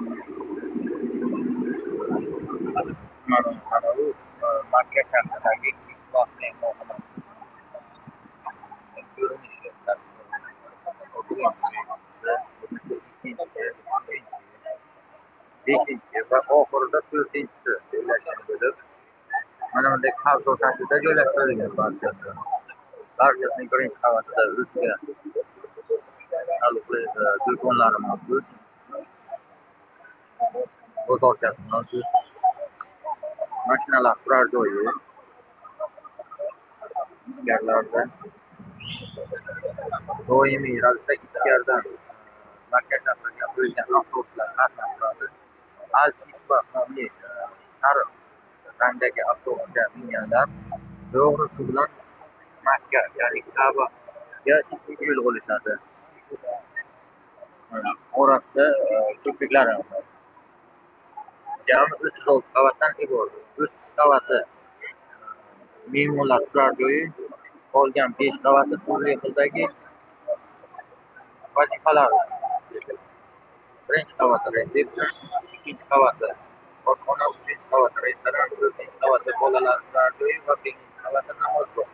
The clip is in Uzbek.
Mana bu Makka shahridagi Kisva mehmonxonasi ko'rinishi. Birinchisi, ikkinchisi, uchinchi, beshinchi va oxirida to'rtinchisi joylashgan bo'lib, mana bunday palto shaklida joylashtirilgan barchasi. Barchasining birinchi qavatida o'ziga taalluqli do'konlari mavjud. Bozorchasi mavjud. Mashinalar turar joyi ichkarilarda doimiy ravishda ichkaridan Makka shahriga qo'yilgan avtobuslar qatnab turadi. Al-Kisva nomli sariq rangdagi avtobusga minganlar to'g'ri shu bilan Makka, ya'ni Ka'baga yo'l olishadi. Mana orasida ko'priklar ham bor. Jami 36 qavatdan iborat. 30 qavati mehmonlar turar joyi, qolgan 5 qavati turli xildagi vazifalar. Birinchi qavati resepsiyon, ikkinchi qavati oshxona, uchinchi qavati restoran, to'rtinchi qavati bolalar turar joyi va beshinchi qavati namozgoh.